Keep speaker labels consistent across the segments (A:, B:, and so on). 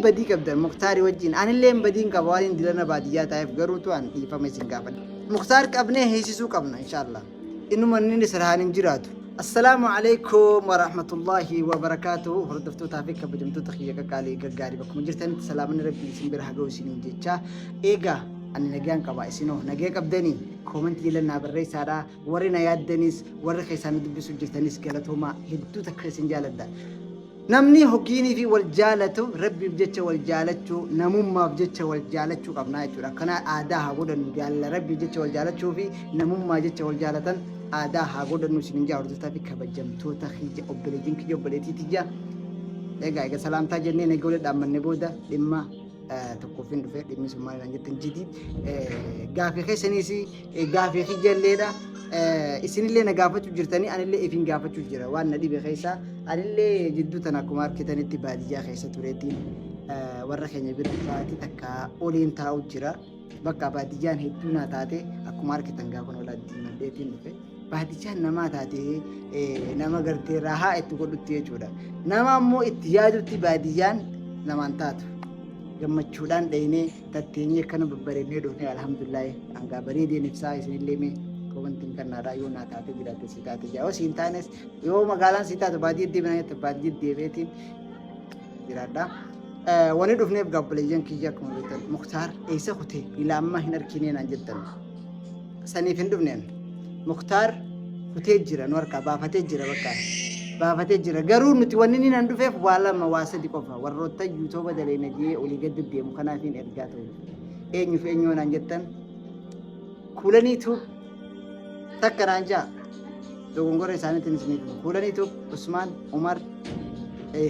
A: badii qabdan Muktaarii wajjin. Anillee hin badiin qaba waan hin dilana baadiyyaa taa'eef garuutu an dhiifama isin gaafadha. Muktaar qabnee hiisisuu qabna inshaallah. Inuma inni sirhaan hin jiraatu. Assalaamu alaikum warahmatullaahi wabarakaatuhu. Hordoftootaa fi kabajamtoota kiyya qaqqaalii gaggaarii bakkuma jirtanitti salaamanni rabbii isin bira haa ga'u isiniin jecha. Eegaa ani nagaan qaba, isinoo nagee qabdanii? Koomentii jala naa barreessaadha. Warri na yaaddanis, warri keessaa na dubbisuu jirtanis galatoomaa, hedduu takka isin jaaladha. Namni hogiinii fi wal jaalatu rabbiif jecha wal jaalachuu, namummaaf jecha wal jaalachuu qabnaa jechuudha. Akkanaa aadaa haa godhannu, jaalala rabbiif jecha wal jaalachuu fi namummaa jecha wal jaalatan aadaa haa godhannu isinin jaa, hordoftaa fi kabajamtoota kiyya, obboleeyyan kiyya, obboleettii tiyya. Egaa salaamtaa jennee nagaa walitti dhaammanne booda dhimma tokkoof hin dhufe. Dhimmi sun maal jettan? Jidii gaafii keessaniis gaafii kiyyalleedha. Isinillee na gaafachuu jirtanii, anillee ifin gaafachuu jira. Waan na dhibe keessa anillee jidduu tana akkuma argitanitti baadiyyaa keessa tureetiin warra keenya bira baatii takka oliin taa'u jira. Bakka baadiyyaan hedduu naa taate, akkuma argitan gaafa olaa diimadheetiin dhufe. Baadiyyaan namaa taate, nama gartee rahaa itti godhutti jechuudha. Nama ammoo itti yaadutti baadiyyaan namaan taatu. Gammachuudhaan dheenee tatteenyee akkana babbareednee dhufnee, alhamdulillah, hangaa bareedeen ibsaa. Isinillee mee komantiin kannaadha, yoo naa taate jiraatte si taate jaa, yoo siin taanes, yoo magaalaan si taatu baadiyyee deebinaa jette, baadiyyee deebi'eetiin jiraadha. Wani dhufneef gaabboleeyyan kiyya, akkuma beektan Muktaar eessa kutee ila amma hin arkinee naan jettan. Saniif hin dhufneen. Muktaar kutee jira, nu harkaa baafatee jira, bakka baafatee jira. Garuu nuti wanni inni nan dhufeef waa lama waa sadi qofa, warroota yuutuuba daleena jee olii gad deddeemu kanaafiin ergaa ta'u. Eenyuuf eenyuu naan jettan? Kuulaniitu takka naan jaa, dogongora isaaniitiin isiniif hima. Kuulaniitu Usmaan Umar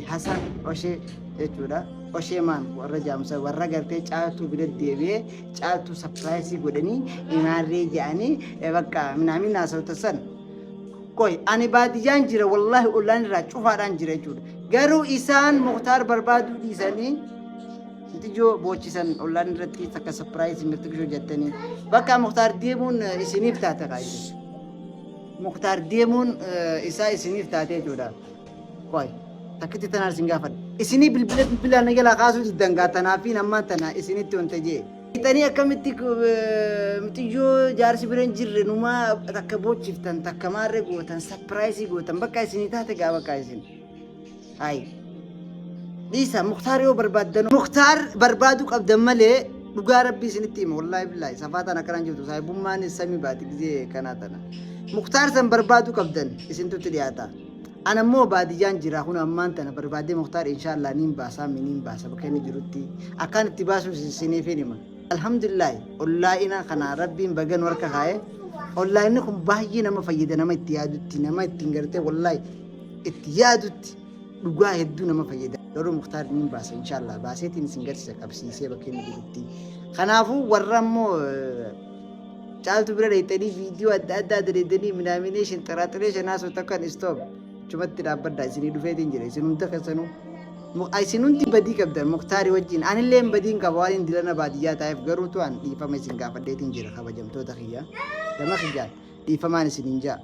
A: Hasan Oshee jechuudha. Oshee maan warra jaamsa, warra gartee Caaltuu bira deebi'ee Caaltuu surprise godhanii imaarree jedhanii bakka minaamin haasawta san. Qoy, ani baadiyyaan jira, wallaahi ollaan irraa cufaadhaan jira jechuudha. Garuu isaan Muktaar barbaaduu dhiisanii Mixijoo boochisan ollaan irratti takka surprise mirtiqishoo jettanii. Bakka Muktaar deemuun isiniif taate kaayise. Muktaar deemuun isaa isiniif taate jechuudha. Qoy, takkitti tanaan isin gaafadha. Isinii bilbila bilbilaan na jalaa kaasuu diddan gaa, tanaafiin ammaan tana isinitti wanta jee. Fixanii akkamitti mixiyyoo jaarsi bira hin jirre numaa takka boochiftan, takka maarree gootan, surprise gootan, bakka isinii taate gaa, bakka isin. Hayi. Dhiisa, Muktaar yoo barbaaddan Muktaar barbaaduu qabdan malee, dhugaa rabbii isinitti hima, wallaahi billaahi safaataan akkanaan jirtu, saahibummaan samii baati gizee kanaa tana. Muktaar san barbaaduu qabdan, isintutti dhiyaata. Ana immoo baadiyyaan jira, kun ammaan tana barbaadee Muktaar inshaallah niin baasaa, miniin baasa, bakka inni jirutti akkaan itti baasuus isiniif hin hima. Alhamdulillah, ollaa'ina kana rabbiin baga nu harka kaa'e. Ollaa'inni kun baay'ee nama fayyada, nama itti yaadutti, nama ittiin gartee wallaahi itti yaadutti dhugaa hedduu nama fayyada. Garuu Muktaar niin baasa inshaallah, baaseetiin isin garsiisa qabsiisee bakka inni jirutti. Kanaafuu warra immoo Caaltu bira dheeyxanii viidiyoo adda addaa daleedanii minaaminee xaraaxiree shanaasoo takkan stop chumatti dhaabbadhaa, isinii dhufeetiin jira. Isin hunda keessanuu isin hundi badii qabdan Muktaarii wajjin. Anillee hin badiin qaba waan hin dilana baadiyyaa taa'eef garuutu an dhiifama isin gaafadheetiin jira. Kabajamtoota kiyya, gama kiyyaan dhiifamaan isin hin jaa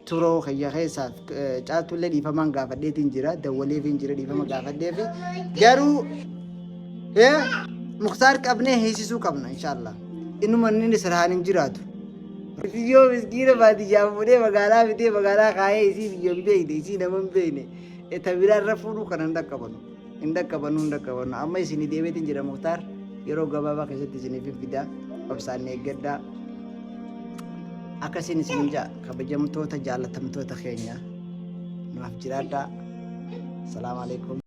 A: turoo kiyya keessaa Caaltullee dhiifamaan gaafadheetiin jira, dawwaleefiin jira, dhiifama gaafadheefi. Garuu Muktaar qabnee hiisisuu qabna inshaallah. Inuma inni sirhaan hin jiraatu. Yoo miskiina baadiyyaa fuudhee magaalaa fidee magaalaa kaayee, isii biyya hin beekne, isii nama hin beekne, ta biraa irra fuudhuu kana hin dhaqqabanu. Hin dhaqqabanu, hin dhaqqabanu. Amma isinii deemeetiin jira Muktaar, yeroo gabaabaa keessatti isiniif hin fidaa, obsaan eeggadhaa. Akkasiin isin jaa, kabajamtoota jaalatamtoota keenya, nuuf jiraadhaa. Salaamu alaikum.